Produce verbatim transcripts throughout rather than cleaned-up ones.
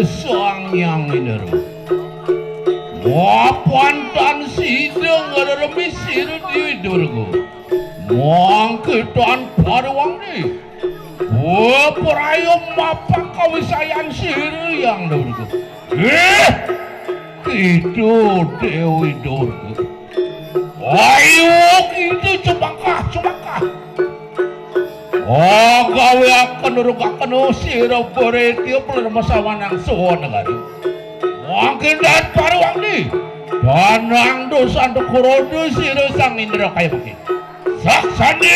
Sang Hyang Indra. Mapan tan sida ngreremi sira Dewi Durga. Mangke tan paruwang ni. Wa praya mapak kawisayan sira Hyang Durga. Eh, kita Dewi Durga. Ayo kita cemangkah, cemangkah. Agawiaken nurugaken sira Bretya Purnamasawanang Sawanagara. Mangkin dan paruwang ni. Danang dosan kuroda sira Sang Indra kaya mangkin. Saksana.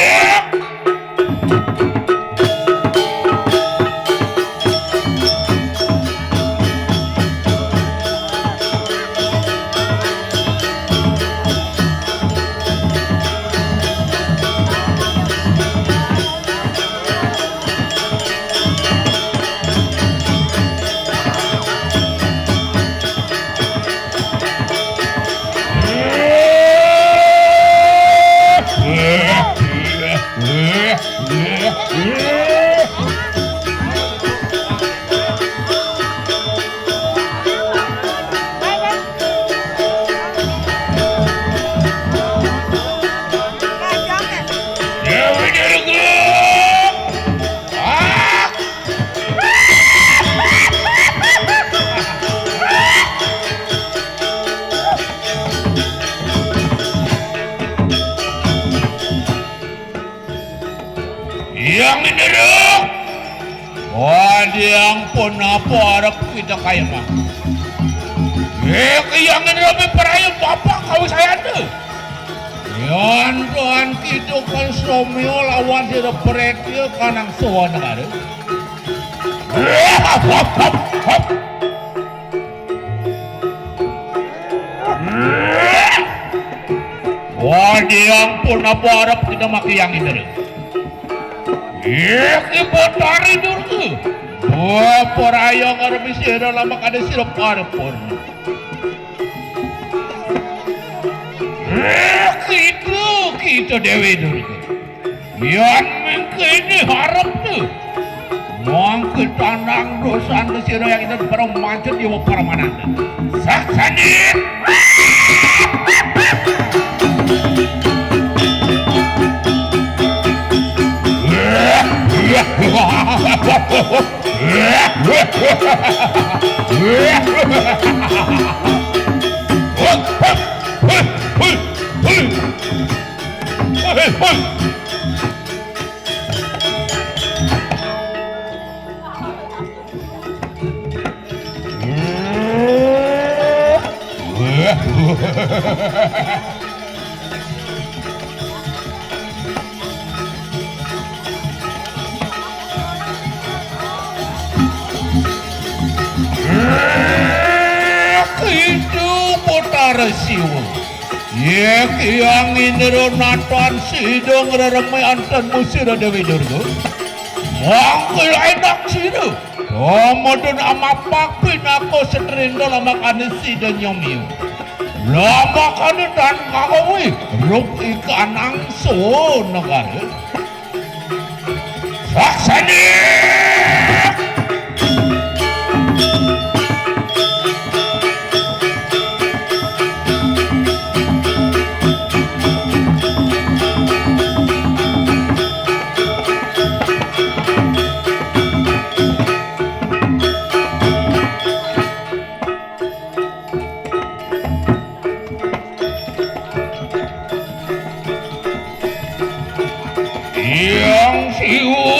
Hyang Indra. Wadiang pun apa arep kita kaya mah. Eh, Hyang Indra mi peraya bapak kau saya tu. Yan tuan kita kan somyo lawan sira Bretya kanang Sawanagara. Wadiang pun apa arep kita maki Hyang Indra. Iki Betari Durga. Wa praya ngaremi sira lamak ada sira paripurna. Eh, kita, kita Dewi Durga. Yan mengkene harep tu. Mangke tandang dosan sira yang itu para mancut dewa para mananda. Saksana. Itu Betara Siwa. Yek Hyang Indra natan sida ngreremi anten musira Dewi Durga. Mangkil enak sira. Pamedun amapak pinaka setrinda lamakane sida nyomyu. Lamakane tan kakawi ruk ikanang so negara. Saksana. Hyang Siwa,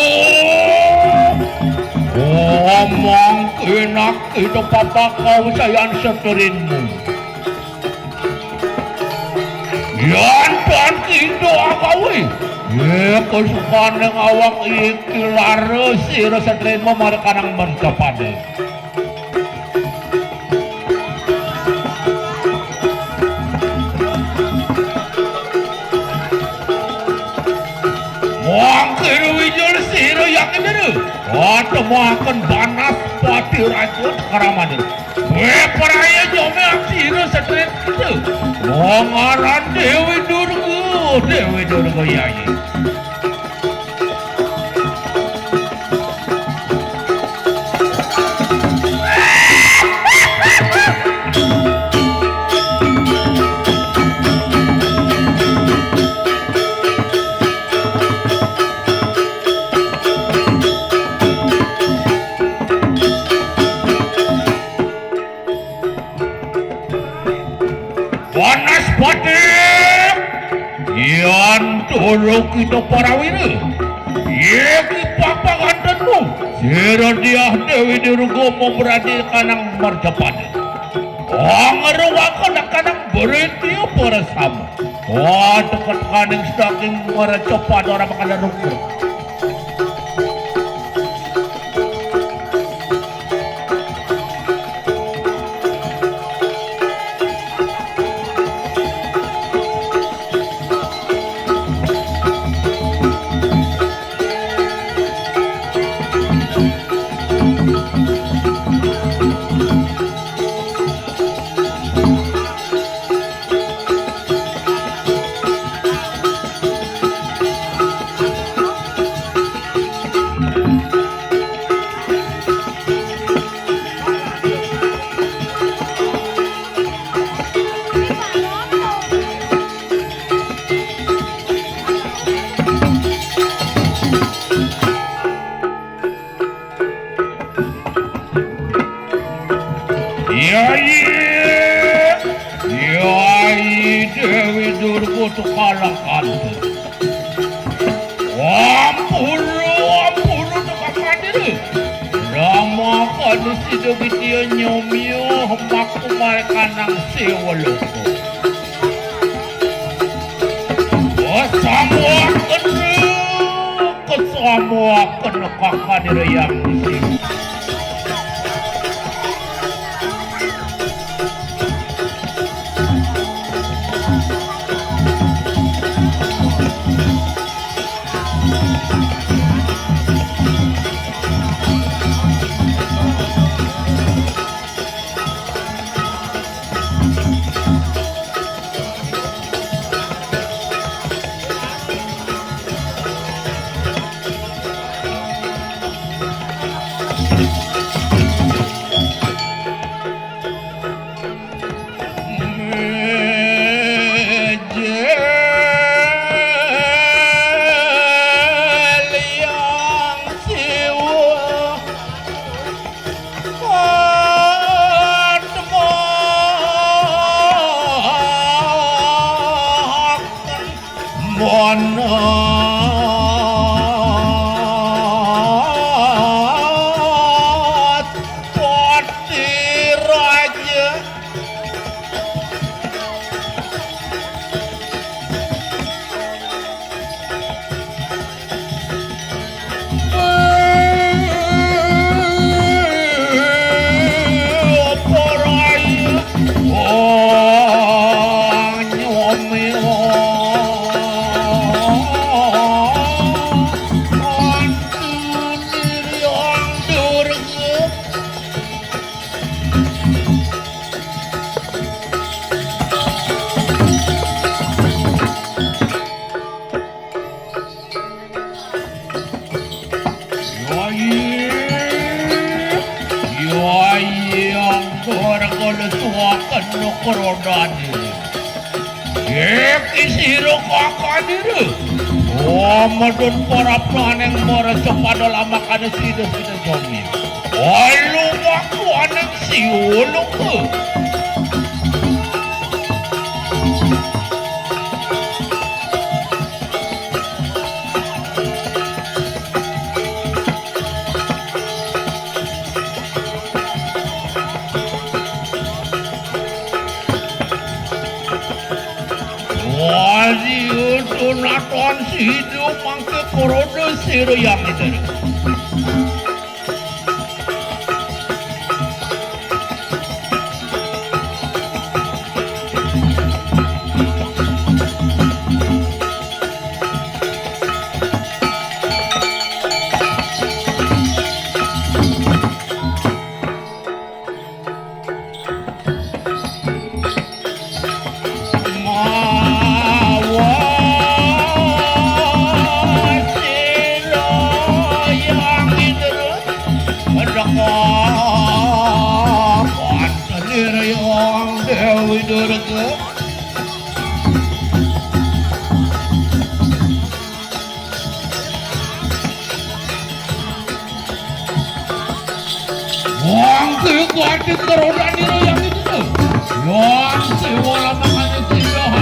omong kinak kita papakau sayan seterinmu. Yan tan kita akawi. Ye kesukaning awak iki lara sira seterinmu markanang mentepada. Mangkir wijul sira yakin dene. Atemuaken banas pati raja kramane. Kue peraya jome sira setrit itu. Wong aran Dewi Durga, Dewi Durga yayi. Patih, yan turu kita para wira. Iki papangantenmu. Sira Diah Dewi Durga mau beradi kanang mercapada. Angruwaken kanang britya para sama. Wah, teka-tekaning saking mercapada ora bakal rukun. Yai, Yai Dewi Durga tukala kantu. Ampura, ampura tukang hadir. Rama kanu sida widya nyomya maku marekanang sewa loko. Kesamuaken, kesamuaken kakang Hyang Sing. Manat Pati Raja. Yai, yai, anggur kalesuaken nukrodani. Iki sira kakang diri. Omedun para praning mara cepadol amakane sida-sida jami. Alu waku aning siulung. Wali utunaton sidu mangke korodo sira yang itu. Mawa sira yang itu. Mendekah pantelir yang Dewi Durga. Wong kuwi kuatir keroda niru yang itu tuh. Wong sing wala makane sira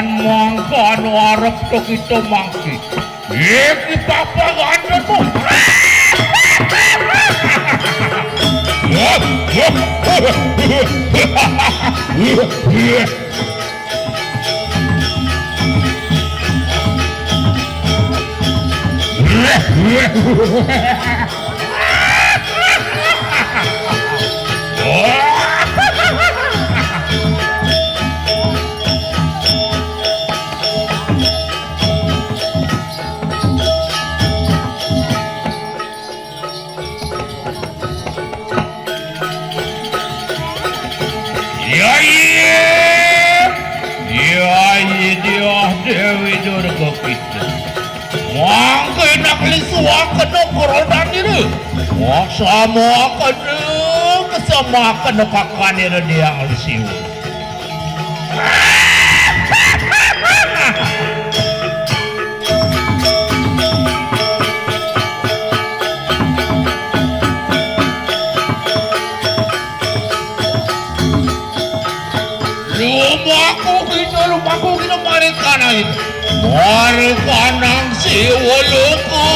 Mangkana arep to kita mangki. Iki papa gandeng mo. Ya iya, ya iya, dia Dewi Durga kita. Mangke nak lisuaken krodan ini. Wah, sama kena, sama kena kakan ini dia lisiu. Lumaku kita, lumaku kita, mari kanang itu. Mari kanang si wuluku.